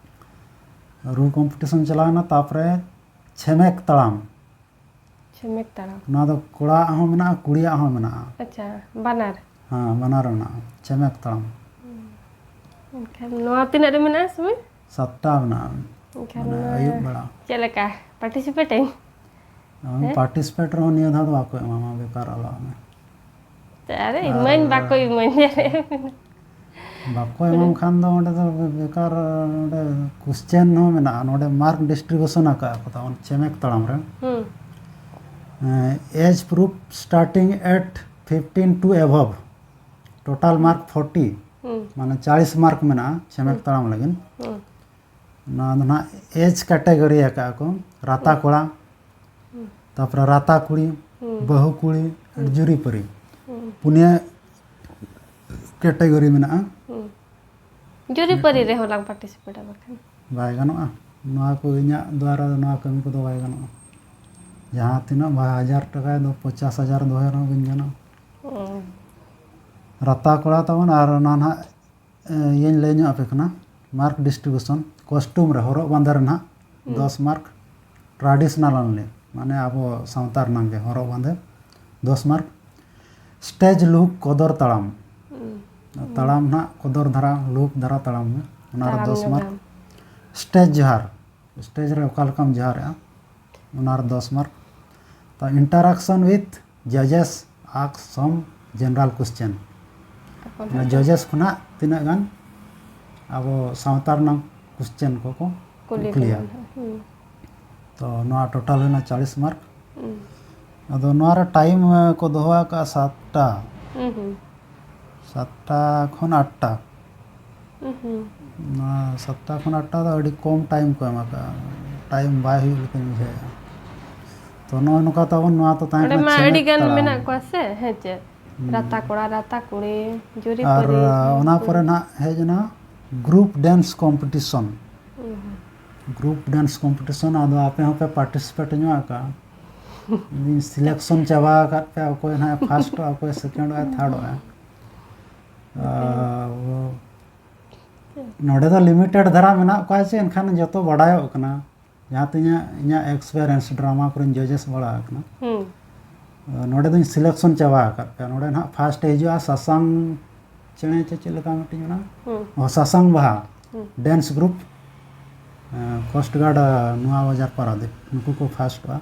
ᱨᱩ ᱠᱚᱢᱯᱤᱴᱤᱥᱚᱱ ᱪᱟᱞᱟᱣᱮᱱᱟ, ᱛᱟᱯᱚᱨᱮ ᱪᱷᱮᱢᱮᱠ ᱛᱟᱲᱟᱢ᱾ ᱪᱷᱮᱢᱮᱠ ᱛᱟᱲᱟᱢ᱾ ᱱᱚᱣᱟ ᱫᱚ ᱠᱚᱲᱟᱣᱟᱜ ᱦᱚᱸ ᱢᱮᱱᱟᱜᱼᱟ, ᱠᱩᱲᱤᱭᱟᱜ ᱦᱚᱸ ᱢᱮᱱᱟᱜᱼᱟ᱾ ᱟᱪᱪᱷᱟ, ᱵᱟᱱᱟᱨ᱾ ᱦᱮᱸ, ᱵᱟᱱᱟᱨ ᱢᱮᱱᱟᱜᱼᱟ, ᱪᱷᱮᱢᱮᱠ ᱛᱟᱲᱟᱢ᱾ ᱮᱱᱠᱷᱟᱱ ᱱᱚᱣᱟ ᱛᱤᱱᱟᱹᱜ ᱨᱮ ᱢᱮᱱᱟᱜᱼᱟ ᱥᱚᱢᱚᱭ? ᱥᱟᱛᱴᱟ ᱢᱮᱱᱟᱜᱼᱟ, ᱮᱱᱠᱷᱟᱱ ᱢᱟᱱᱮ ᱱᱚᱣᱟ ᱟᱹᱭᱩᱵ ᱵᱮᱲᱟ᱾ ᱪᱮᱫ ᱞᱮᱠᱟ? ᱯᱟᱨᱴᱤᱥᱤᱯᱮᱴ ᱟᱹᱧ? ᱯᱟᱨᱴᱤᱥᱤᱯᱮᱴ ᱨᱮᱦᱚᱸ ᱱᱤᱭᱟᱹ ᱫᱷᱟᱣ ᱫᱚ ᱵᱟᱠᱚ ᱮᱢᱟᱢᱟ, ᱵᱮᱠᱟᱨ ᱟᱞᱟᱜ ᱢᱮ᱾ ᱟᱨᱮ ᱤᱢᱟᱹᱧ, ᱵᱟᱠᱚ ᱤᱢᱟᱹᱧ᱾ ᱵᱟᱠᱚ ᱮᱢᱟᱢ ᱠᱷᱟᱱ ᱫᱚ ᱚᱸᱰᱮ ᱫᱚ ᱵᱮᱠᱟᱨ, ᱚᱸᱰᱮ ᱠᱚᱥᱪᱮᱱ ᱦᱚᱸ ᱢᱮᱱᱟᱜᱼᱟ, ᱱᱚᱰᱮ ᱢᱟᱨᱠ ᱰᱤᱥᱴᱨᱤᱵᱤᱭᱩᱥᱚᱱ ᱟᱠᱟᱫ ᱠᱚ ᱛᱟᱵᱚᱱ ᱪᱷᱮᱢᱮᱠ ᱛᱟᱲᱟᱢ ᱨᱮ᱾ ᱦᱩᱸ age proof starting at fifteen to above, total mark forty, ᱦᱩᱸ ᱢᱟᱱᱮ ᱪᱟᱞᱤᱥ ᱢᱟᱨᱠ ᱢᱮᱱᱟᱜᱼᱟ ᱪᱷᱮᱢᱮᱠ ᱛᱟᱲᱟᱢ ᱞᱟᱹᱜᱤᱫ᱾ ᱦᱩᱸ ᱱᱚᱣᱟ ᱫᱚ ᱱᱟᱦᱟᱜ ᱮᱡᱽ ᱠᱮᱴᱮᱜᱚᱨᱤ ᱟᱠᱟᱫ ᱠᱚ, ᱨᱟᱛᱟ ᱠᱚᱲᱟ, ᱛᱟᱯᱚᱨᱮ ᱨᱟᱛᱟ ᱠᱩᱲᱤ, ᱦᱩᱸ ᱵᱟᱹᱦᱩ ᱠᱩᱲᱤ, ᱟᱨ ᱡᱩᱨᱤᱯᱟᱹᱨᱤ, ᱦᱩᱸ ᱯᱩᱱᱭᱟᱹ ᱠᱮᱴᱮᱜᱚᱨᱤ ᱢᱮᱱᱟᱜᱼᱟ᱾ ᱦᱩᱸ᱾ ᱡᱩᱨᱤᱯᱟᱹᱨᱤ ᱨᱮᱦᱚᱸ ᱞᱟᱝ ᱯᱟᱨᱴᱤᱥᱤᱯᱮᱴᱟ ᱵᱟᱠᱷᱟᱱ᱾ ᱵᱟᱭ ᱜᱟᱱᱚᱜᱼᱟ, ᱱᱚᱣᱟ ᱠᱚ ᱤᱧᱟᱹᱜ ᱫᱣᱟᱨᱟ ᱫᱚ ᱱᱚᱣᱟ ᱠᱟᱹᱢᱤ ᱠᱚᱫᱚ ᱵᱟᱭ ᱜᱟᱱᱚᱜᱼᱟ᱾ ᱡᱟᱦᱟᱸ ᱛᱤᱱᱟᱹᱜ ᱵᱟᱨ ᱦᱟᱡᱟᱨ ᱴᱟᱠᱟᱭ ᱫᱚ, ᱯᱚᱧᱪᱟᱥ ᱦᱟᱡᱟᱨ ᱫᱚᱦᱚᱭ ᱨᱮᱦᱚᱸ ᱵᱟᱹᱧ ᱜᱟᱱᱚᱜᱼᱟ᱾ ᱦᱩᱸ ᱨᱟᱛᱟ ᱠᱚᱲᱟ ᱛᱟᱵᱚᱱ, ᱟᱨ ᱚᱱᱟ ᱱᱟᱦᱟᱜ ᱮ, ᱤᱭᱟᱹᱧ ᱞᱟᱹᱭ ᱧᱚᱜ ᱟᱯᱮ ᱠᱟᱱᱟ, ᱢᱟᱨᱠ ᱰᱤᱥᱴᱨᱤᱵᱤᱭᱩᱥᱚᱱ, ᱠᱚᱥᱴᱩᱢ ᱨᱮ, ᱦᱚᱨᱚᱜ ᱵᱟᱸᱫᱮ ᱨᱮᱱᱟᱜ ᱫᱚᱥ ᱢᱟᱨᱠ, traditional only, ᱢᱟᱱᱮ ᱟᱵᱚ ᱥᱟᱶᱛᱟ ᱨᱮᱱᱟᱜ ᱜᱮ ᱦᱚᱨᱚᱜ ᱵᱟᱸᱫᱮ, ᱫᱚᱥ ᱢᱟᱨᱠ, ᱥᱴᱮᱡᱽ ᱞᱩᱠ, ᱠᱚᱫᱚᱨ ᱛᱟᱲᱟᱢ, ᱦᱩᱸ᱾ ᱛᱟᱲᱟᱢ ᱱᱟᱦᱟᱜ ᱠᱚᱫᱚᱨ ᱫᱷᱟᱨᱟ, ᱞᱩᱠ ᱫᱷᱟᱨᱟ ᱛᱟᱲᱟᱢ ᱢᱮ, ᱚᱱᱟ ᱨᱮ ᱛᱟᱲᱟᱢ ᱫᱚᱥ ᱢᱟᱨᱠ, ᱧᱚᱜᱟᱢ᱾ ᱥᱴᱮᱡᱽ ᱡᱚᱦᱟᱨ, ᱥᱴᱮᱡᱽ ᱨᱮ ᱚᱠᱟ ᱞᱮᱠᱟᱢ ᱡᱚᱦᱟᱨᱮᱜᱼᱟ, ᱚᱱᱟ ᱨᱮ ᱫᱚᱥ ᱢᱟᱨᱠ, ᱛᱟ interaction with judges, ask some general question, ᱛᱚᱠᱷᱚᱱ ᱚᱱᱟ ᱦᱟᱸᱜ ᱡᱚᱡᱮᱥ ᱠᱷᱚᱱᱟᱜ ᱛᱤᱱᱟᱹᱜ ᱜᱟᱱ ᱟᱵᱚ ᱥᱟᱶᱛᱟ ᱨᱮᱱᱟᱜ ᱠᱚᱥᱪᱮᱱ ᱠᱚᱠᱚ ᱠᱩᱞᱤ ᱠᱩᱠᱞᱤᱭᱟ᱾ ᱵᱮᱱᱟ᱾ ᱦᱩᱸ᱾ ᱛᱚ ᱱᱚᱣᱟ ᱴᱳᱴᱟᱞ ᱦᱩᱭᱱᱟ ᱪᱟᱞᱤᱥ ᱢᱟᱨᱠ᱾ ᱦᱩᱸ᱾ ᱟᱫᱚ ᱱᱚᱣᱟ ᱨᱮ ᱴᱟᱭᱤᱢ ᱠᱚ ᱫᱚᱦᱚ ᱟᱠᱟᱫᱼᱟ ᱥᱟᱛᱴᱟ, ᱦᱩᱸ, ᱦᱩᱸ᱾ ᱥᱟᱛᱴᱟ ᱠᱷᱚᱱ ᱟᱴᱴᱟ᱾ ᱦᱩᱸ, ᱦᱩᱸ᱾ ᱱᱚᱣᱟ ᱥᱟᱛᱴᱟ ᱠᱷᱚᱱ ᱟᱴᱴᱟ ᱫᱚ ᱟᱹᱰᱤ ᱠᱚᱢ ᱴᱟᱭᱤᱢ ᱠᱚ ᱮᱢ ᱟᱠᱟᱫᱼᱟ, ᱴᱟᱭᱤᱢ ᱵᱟᱭ ᱦᱩᱭᱩᱜ ᱞᱮᱠᱟᱧ ᱵᱩᱡᱷᱟᱹᱣᱮᱫᱼᱟ᱾ ᱛᱚ ᱱᱚᱜᱼᱚᱭ ᱱᱚᱝᱠᱟ ᱛᱟᱵᱚᱱ, ᱱᱚᱣᱟ ᱛᱚ ᱛᱟᱦᱮᱸ ᱚᱸᱰᱮ ᱠᱟᱱᱟ ᱢᱟ ᱪᱷᱮᱢᱮᱫ ᱟᱹᱰᱤ ᱜᱟᱱ ᱛᱟᱲᱟᱢ᱾ ᱢᱮᱱᱟᱜ ᱠᱚᱣᱟ ᱥᱮ, ᱦᱮᱸ ᱪᱮ? ᱦᱩᱸ᱾ ᱨᱟᱛᱟ ᱠᱚᱲᱟ, ᱨᱟᱛᱟ ᱠᱩᱲᱤ, ᱡᱩᱨᱤ ᱟᱨ ᱯᱟᱹᱨᱤ, ᱟ, ᱚᱱᱟ ᱠᱩᱲᱤ᱾ ᱯᱚᱨᱮ ᱱᱟᱜ ᱦᱮᱡ ᱮᱱᱟ ᱜᱨᱩᱯ ᱰᱮᱱᱥ ᱠᱚᱢᱯᱤᱴᱤᱥᱚᱱ᱾ ᱦᱩᱸ᱾ ᱜᱨᱩᱯ ᱰᱮᱱᱥ ᱠᱚᱢᱯᱤᱴᱤᱥᱚᱱ, ᱟᱫᱚ ᱟᱯᱮ ᱦᱚᱸᱯᱮ ᱯᱟᱨᱴᱤᱥᱤᱯᱮᱴ ᱧᱚᱜ ᱟᱠᱟᱫᱼᱟ᱾ ᱤᱧ ᱥᱤᱞᱮᱠᱥᱚᱱ ᱪᱟᱵᱟ ᱟᱠᱟᱫ ᱯᱮᱭᱟ, ᱚᱠᱚᱭ ᱱᱟᱦᱟᱜ ᱯᱷᱟᱥᱴᱚᱜᱼᱟ, ᱚᱠᱚᱭ ᱥᱮᱠᱮᱱᱰᱚᱜᱼᱟ, ᱛᱷᱟᱨᱰᱚᱜᱼᱟ᱾ ᱟᱨ ᱱᱚᱰᱮ ᱫᱚ ᱞᱤᱢᱤᱴᱮᱰ ᱫᱷᱟᱨᱟ ᱢᱮᱱᱟᱜ ᱠᱚᱣᱟ ᱪᱮ, ᱮᱱᱠᱷᱟᱱ ᱡᱚᱛᱚ ᱵᱟᱰᱟᱭᱚᱜ ᱠᱟᱱᱟ᱾ ᱡᱟᱦᱟᱸ ᱛᱤᱱᱟᱹᱜ ᱤᱧᱟᱹᱜ ᱮᱠᱥᱯᱮᱨᱤᱭᱮᱱᱥ ᱰᱨᱟᱢᱟ ᱠᱚᱨᱮᱧ ᱡᱚᱡᱮᱥ ᱵᱟᱲᱟ ᱟᱠᱟᱱᱟ, ᱦᱩᱸ᱾ ᱱᱚᱰᱮ ᱫᱚᱧ ᱥᱤᱞᱮᱠᱥᱚᱱ ᱪᱟᱵᱟ ᱟᱠᱟᱫ ᱯᱮᱭᱟ᱾ ᱱᱚᱰᱮ ᱱᱟᱦᱟᱜ ᱯᱷᱟᱥᱴ ᱦᱤᱡᱩᱜᱼᱟ ᱥᱟᱥᱟᱝ ᱪᱮᱬᱮ ᱪᱮ ᱪᱮᱫ ᱞᱮᱠᱟ ᱢᱤᱫᱴᱤᱡ ᱢᱮᱱᱟᱜᱼᱟ? ᱦᱩᱸ᱾ ᱚ, ᱥᱟᱥᱟᱝ ᱵᱟᱦᱟ ᱦᱩᱸ᱾ ᱰᱮᱱᱥ ᱜᱨᱩᱯ, ᱠᱳᱥᱴ ᱜᱟᱨᱰ, ᱱᱚᱣᱟ ᱵᱟᱡᱟᱨ ᱯᱟᱨᱟᱫᱤᱯ, ᱱᱩᱠᱩ ᱠᱚ ᱯᱷᱟᱥᱴᱚᱜᱼᱟ᱾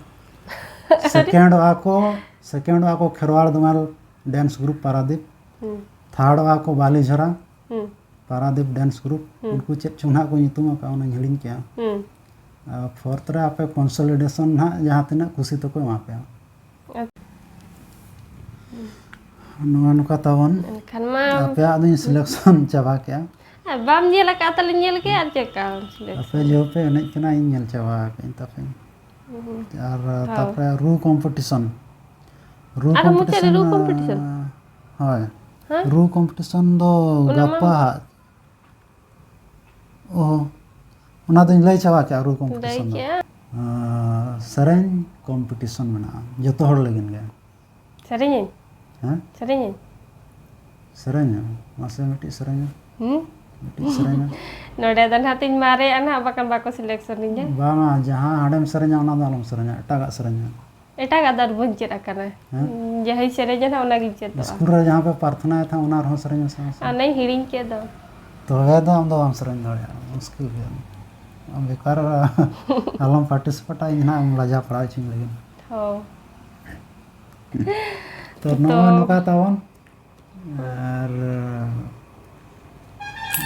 ᱥᱮᱠᱮᱱᱰᱚᱜᱼᱟ ᱠᱚ, ᱥᱮᱠᱮᱱᱰᱚᱜᱼᱟ ᱠᱚ ᱠᱷᱮᱨᱣᱟᱲ ᱫᱚᱢᱟᱞ ᱰᱮᱱᱥ ᱜᱨᱩᱯ ᱯᱟᱨᱟᱫᱤᱯ᱾ ᱦᱩᱸ᱾ ᱛᱷᱟᱨᱰᱚᱜᱼᱟ ᱠᱚ ᱵᱟᱞᱤᱡᱷᱚᱨᱟ ᱦᱩᱸ᱾ Paradip dance group. ᱦᱩᱸ᱾ ᱩᱱᱠᱩ ᱪᱮᱫ ᱪᱚᱝ ᱱᱟᱦᱟᱜ ᱠᱚ ᱧᱩᱛᱩᱢ ᱟᱠᱟᱫᱼᱟ, ᱚᱱᱟᱧ ᱦᱤᱲᱤᱧ ᱠᱮᱜᱼᱟ᱾ ᱦᱩᱸ᱾ ᱟᱨ ᱯᱷᱳᱨᱛᱷ ᱨᱮ ᱟᱯᱮ ᱠᱚᱱᱥᱚᱞᱤᱰᱮᱥᱚᱱ ᱱᱟᱦᱟᱜ ᱡᱟᱦᱟᱸ ᱛᱤᱱᱟᱹᱜ ᱠᱩᱥᱤ ᱛᱟᱠᱚ ᱮᱢᱟ ᱯᱮᱭᱟ᱾ ᱟᱪᱪᱷᱟ᱾ ᱱᱚᱜᱼᱚ ᱱᱚᱝᱠᱟ ᱛᱟᱵᱚᱱ᱾ ᱮᱱᱠᱷᱟᱱ ᱢᱟ ᱟᱯᱮᱭᱟᱜ ᱫᱚᱧ ᱥᱤᱞᱮᱠᱥᱚᱱ ᱪᱟᱵᱟ ᱠᱮᱜᱼᱟ᱾ ᱟᱨ ᱵᱟᱢ ᱧᱮᱞ ᱟᱠᱟᱫ ᱛᱟᱞᱮ, ᱧᱮᱞ ᱠᱮᱫ ᱟᱨ ᱪᱮᱫ ᱞᱮᱠᱟ ᱥᱤᱞᱮᱠᱥᱚᱱ? ᱟᱯᱮ ᱡᱮᱦᱮᱛᱩ ᱯᱮ ᱮᱱᱮᱡ ᱠᱟᱱᱟ, ᱤᱧ ᱧᱮᱞ ᱪᱟᱵᱟ ᱠᱟᱜ ᱟᱹᱧ ᱛᱟᱯᱮ᱾ ᱦᱩᱸ᱾ ᱟᱨ ᱦᱳᱭ᱾ ᱛᱟᱯᱚᱨᱮ ᱨᱩ ᱠᱚᱢᱯᱤᱴᱤᱥᱚᱱ᱾ ᱨᱩ ᱟᱨᱚ ᱢᱩᱪᱟᱹᱫ ᱨᱮ ᱠᱚᱢᱯᱤᱴᱤᱥᱚᱱ, ᱨᱩ ᱠᱚᱢᱯᱤᱴᱤᱥᱚᱱ? ᱦᱳᱭ᱾ ᱦᱮᱸ? ᱨᱩ ᱠᱚᱢᱯᱤᱴᱤᱥᱚᱱ ᱫᱚ ᱚᱱᱟ ᱢᱟ ᱜᱟᱯᱟ ᱦᱟᱸᱜ᱾ ᱚ, ᱚᱱᱟ ᱫᱚᱧ ᱞᱟᱹᱭ ᱪᱟᱵᱟ ᱠᱮᱜᱼᱟ, ᱨᱩ ᱞᱟᱹᱭ ᱠᱚᱢᱯᱤᱴᱤᱥᱚᱱ ᱫᱚ᱾ ᱠᱮᱜᱼᱟ᱾ ᱟᱸ, ᱥᱮᱨᱮᱧ ᱠᱚᱢᱯᱤᱴᱤᱥᱚᱱ ᱢᱮᱱᱟᱜᱼᱟ ᱡᱚᱛᱚ ᱦᱚᱲ ᱞᱟᱹᱜᱤᱫ ᱜᱮ᱾ ᱥᱮᱨᱮᱧᱟᱹᱧ? ᱦᱮᱸ? ᱥᱮᱨᱮᱧᱟᱹᱧ? ᱥᱮᱨᱮᱧᱟ, ᱢᱟᱥᱮ ᱢᱤᱫᱴᱤᱡ ᱥᱮᱨᱮᱧᱟ᱾ ᱦᱩᱸ? ᱢᱤᱫᱴᱤᱡ ᱥᱮᱨᱮᱧᱟ᱾ ᱱᱚᱰᱮ ᱫᱚ ᱱᱟᱦᱟᱜ ᱛᱤᱧ ᱢᱟᱨᱮᱜᱼᱟ ᱱᱟᱦᱟᱜ, ᱵᱟᱠᱷᱟᱱ ᱵᱟᱠᱚ ᱥᱤᱞᱮᱠᱥᱚᱱᱤᱧᱟ᱾ ᱵᱟᱝᱟ, ᱡᱟᱦᱟᱸ ᱦᱟᱸᱰᱮᱢ ᱥᱮᱨᱮᱧᱟ ᱚᱱᱟ ᱫᱚ ᱟᱞᱚᱢ ᱥᱮᱨᱮᱧᱟ, ᱮᱴᱟᱜᱟᱜ ᱥᱮᱨᱮᱧᱟ᱾ ᱮᱴᱟᱜᱟᱜ ᱫᱚ ᱟᱨ ᱵᱟᱹᱧ ᱪᱮᱫ ᱟᱠᱟᱱᱟ᱾ ᱦᱮᱸ? ᱡᱟᱦᱟᱸᱭ ᱥᱮᱨᱮᱧᱟ ᱱᱟᱦᱟᱜ ᱚᱱᱟᱜᱤᱧ ᱪᱮᱫᱚᱜᱼᱟ᱾ ᱥᱠᱩᱞ ᱨᱮ ᱡᱟᱦᱟᱸ ᱯᱮ ᱯᱨᱟᱨᱛᱷᱚᱱᱟᱭᱟ ᱛᱟᱦᱮᱸᱫ, ᱚᱱᱟ ᱨᱮᱦᱚᱸ ᱥᱮᱨᱮᱧ ᱢᱮᱥᱮ, ᱢᱟᱥᱮ᱾ ᱚᱱᱟᱧ ᱦᱤᱲᱤᱧ ᱠᱮᱫ ᱫᱚ᱾ ᱛᱚᱵᱮ ᱫᱚ ᱟᱢ ᱫᱚ ᱵᱟᱢ ᱥᱮᱨᱮᱧ ᱫᱟᱲᱮᱭᱟᱜᱼᱟ, ᱢᱩᱥᱠᱤᱞ ᱜᱮᱭᱟ᱾ ᱟᱢ ᱵᱮᱠᱟᱨ ᱟᱞᱚᱢ ᱯᱟᱨᱴᱤᱥᱤᱯᱮᱴᱟ, ᱤᱧ ᱱᱟᱦᱟᱜ ᱮᱢ ᱞᱟᱡᱟᱣ ᱯᱟᱲᱟᱣ ᱦᱚᱪᱚᱧ ᱞᱟᱹᱜᱤᱫ᱾ ᱦᱳᱭ᱾ ᱛᱚ, ᱱᱚᱜᱼᱚ ᱱᱚᱝᱠᱟ ᱛᱟᱵᱚᱱ᱾ ᱟᱨ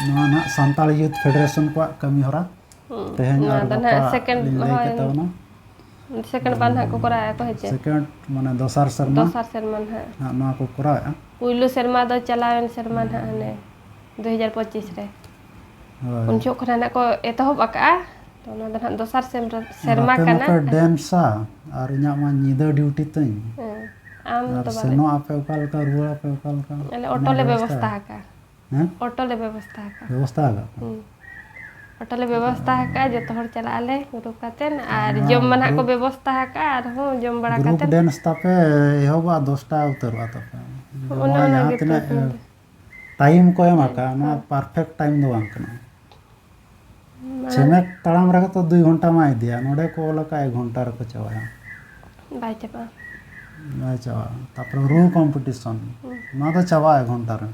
ᱱᱚᱣᱟ ᱱᱟᱦᱟᱜ ᱥᱟᱱᱛᱟᱲ ᱭᱩᱛᱷ ᱯᱷᱮᱰᱟᱨᱮᱥᱚᱱ ᱠᱚᱣᱟᱜ ᱠᱟᱹᱢᱤ ᱦᱚᱨᱟ᱾ ᱛᱮᱦᱮᱧ ᱟᱨ ᱜᱟᱯᱟ ᱞᱤᱧ ᱞᱟᱹᱭ ᱠᱮᱫ ᱛᱟᱵᱚᱱᱟ᱾ ᱥᱮᱠᱮᱱᱰ ᱵᱟᱨ ᱱᱟᱦᱟᱜ ᱠᱚ ᱠᱚᱨᱟᱣᱮᱫᱼᱟ ᱠᱚ ᱦᱮᱸ ᱪᱮ? ᱥᱮᱠᱮᱱᱰ ᱢᱟᱱᱮ ᱫᱚᱥᱟᱨ ᱥᱮᱨᱢᱟ᱾ ᱫᱚᱥᱟᱨ ᱥᱮᱨᱢᱟ ᱱᱟᱦᱟᱜ᱾ ᱦᱟᱸᱜ ᱱᱚᱣᱟ ᱠᱚ ᱠᱚᱨᱟᱣᱮᱫᱼᱟ᱾ ᱯᱩᱭᱞᱩ ᱥᱮᱨᱢᱟ ᱫᱚ ᱪᱟᱞᱟᱣᱮᱱ ᱥᱮᱨᱢᱟ ᱱᱟᱦᱟᱜ ᱦᱟᱱᱮ ᱫᱩ ᱦᱟᱡᱟᱨ ᱯᱚᱸᱪᱤᱥ ᱨᱮ᱾ ᱦᱳᱭ᱾ ᱩᱱ ᱡᱚᱠᱷᱚᱱ ᱱᱟᱦᱟᱜ ᱠᱚ ᱮᱛᱚᱦᱚᱵ ᱟᱠᱟᱫᱼᱟ᱾ ᱛᱚ ᱚᱱᱟ ᱫᱚ ᱱᱟᱦᱟᱜ ᱫᱚᱥᱟᱨ ᱥᱮᱨᱢᱟ ᱟᱯᱮ ᱠᱟᱱᱟ᱾ ᱢᱟᱯᱮ ᱰᱮᱱᱥᱟ ᱟᱨ ᱤᱧᱟᱹᱜ ᱢᱟ ᱧᱤᱫᱟᱹ ᱰᱤᱭᱩᱴᱤ ᱛᱤᱧ᱾ ᱦᱮᱸ, ᱟᱢ ᱟᱨ ᱫᱚ ᱵᱟᱞᱮ ᱥᱮᱱᱚᱜ ᱟᱯᱮ ᱚᱠᱟ ᱞᱮᱠᱟ, ᱨᱩᱣᱟᱹᱲ ᱟᱯᱮ ᱚᱠᱟ ᱞᱮᱠᱟ? ᱟᱞᱮ ᱚᱱᱟ ᱚᱴᱳ ᱞᱮ ᱵᱮᱵᱚᱥᱛᱷᱟ? ᱵᱮᱵᱚᱥᱛᱷᱟ ᱟᱠᱟᱫᱼᱟ᱾ ᱦᱮᱸ? ᱚᱴᱳ ᱞᱮ ᱵᱮᱵᱚᱥᱛᱷᱟ ᱟᱠᱟᱫᱼᱟ᱾ ᱵᱮᱵᱚᱥᱛᱷᱟ ᱟᱠᱟᱫ ᱯᱮ? ᱦᱩᱸ᱾ ᱚᱴᱳ ᱞᱮ ᱵᱮᱵᱚᱥᱛᱷᱟ ᱟᱠᱟᱫᱼᱟ, ᱡᱚᱛᱚ ᱦᱚᱲ ᱪᱟᱞᱟᱜ ᱟᱞᱮ ᱜᱨᱩᱯ ᱠᱟᱛᱮ, ᱟᱨ ᱱᱚᱣᱟ ᱡᱚᱢ ᱢᱟ ᱱᱟᱦᱟᱜ ᱠᱚ ᱜᱨᱩᱯ ᱵᱮᱵᱚᱥᱛᱷᱟ ᱟᱠᱟᱫᱼᱟ, ᱟᱨᱦᱚᱸ ᱡᱚᱢ ᱵᱟᱲᱟ ᱜᱨᱩᱯ ᱠᱟᱛᱮ᱾ ᱰᱮᱱᱥ ᱛᱟᱯᱮ ᱮᱦᱚᱵᱚᱜᱼᱟ ᱫᱚᱥᱴᱟ ᱩᱛᱟᱹᱨᱚᱜᱼᱟ ᱛᱟᱯᱮ᱾ ᱚᱱᱮ ᱡᱮᱢᱚᱱ ᱚᱱᱟ ᱡᱟᱦᱟᱸ ᱜᱮᱛᱚ ᱛᱤᱱᱟᱹᱜ ᱤᱧ ᱫᱚ᱾ ᱴᱟᱭᱤᱢ ᱠᱚ ᱮᱢ ᱟᱠᱟᱫᱼᱟ, ᱱᱚᱣᱟ ᱯᱟᱨᱯᱷᱮᱠᱴ ᱴᱟᱭᱤᱢ ᱫᱚ ᱵᱟᱝ ᱠᱟᱱᱟ᱾ ᱪᱷᱮᱢᱮᱠ ᱛᱟᱲᱟᱢ ᱨᱮᱜᱮ ᱛᱚ ᱫᱩᱭ ᱜᱷᱚᱱᱴᱟ ᱢᱟ ᱤᱫᱤᱭᱟ, ᱱᱚᱰᱮ ᱠᱚ ᱚᱞ ᱟᱠᱟᱫᱼᱟ ᱮᱠ ᱜᱷᱚᱱᱴᱟ ᱨᱮᱠᱚ ᱪᱟᱵᱟᱭᱟ᱾ ᱵᱟᱭ ᱪᱟᱵᱟᱜᱼᱟ᱾ ᱵᱟᱭ ᱪᱟᱵᱟᱜᱼᱟ᱾ ᱛᱟᱯᱚᱨᱮ ᱨᱩ ᱠᱚᱢᱯᱤᱴᱤᱥᱚᱱ, ᱱᱚᱣᱟ ᱫᱚ ᱪᱟᱵᱟᱜᱼᱟ ᱮᱠ ᱜᱷᱚᱱᱴᱟ ᱨᱮ᱾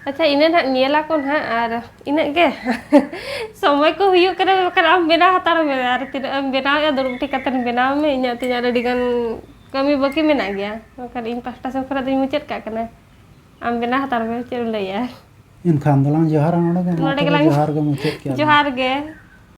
ᱟᱪᱪᱷᱟ, ᱤᱱᱟᱹ ᱱᱟᱦᱟᱜ ᱧᱮᱞ ᱟᱠᱚ ᱱᱟᱦᱟᱜ, ᱟᱨ ᱤᱱᱟᱹᱜ ᱜᱮ᱾ ᱥᱚᱢᱚᱭ ᱠᱚ ᱦᱩᱭᱩᱜ ᱠᱟᱱᱟ, ᱵᱟᱠᱷᱟᱱ ᱟᱢ ᱵᱮᱱᱟᱣ ᱦᱟᱛᱟᱲ ᱢᱮ, ᱟᱨ ᱛᱤᱱᱟᱹᱜ ᱮᱢ ᱵᱮᱱᱟᱣᱮᱫᱼᱟ, ᱫᱩᱲᱩᱵ ᱴᱷᱤᱠ ᱠᱟᱛᱮ ᱵᱮᱱᱟᱣ ᱢᱮ᱾ ᱤᱧᱟᱹᱜ ᱛᱤᱧ ᱟᱨ ᱟᱹᱰᱤ ᱜᱟᱱ ᱠᱟᱹᱢᱤ ᱵᱟᱹᱠᱤ ᱢᱮᱱᱟᱜ ᱜᱮᱭᱟ, ᱢᱮᱱᱠᱷᱟᱱ ᱤᱧ ᱯᱟᱦᱴᱟ ᱥᱮᱱ ᱠᱷᱚᱱᱟᱜ ᱫᱚᱧ ᱢᱩᱪᱟᱹᱫ ᱠᱟᱜ ᱠᱟᱱᱟ᱾ ᱟᱢ ᱵᱮᱱᱟᱣ ᱦᱟᱛᱟᱲ ᱢᱮ, ᱪᱮᱫ ᱮᱢ ᱞᱟᱹᱭᱮᱜᱼᱟ? ᱮᱱᱠᱷᱟᱱ ᱫᱚᱞᱟᱝ ᱡᱚᱦᱟᱨᱟ ᱱᱚᱰᱮ ᱜᱮ᱾ ᱢᱟ ᱱᱚᱰᱮ ᱛᱚᱵᱮ ᱜᱮᱞᱟᱝ ᱡᱚᱦᱟᱨ ᱜᱮ ᱢᱩᱪᱟᱹᱫ ᱠᱮᱜᱼᱟ ᱞᱟᱝ᱾ ᱡᱚᱦᱟᱨ ᱜᱮ᱾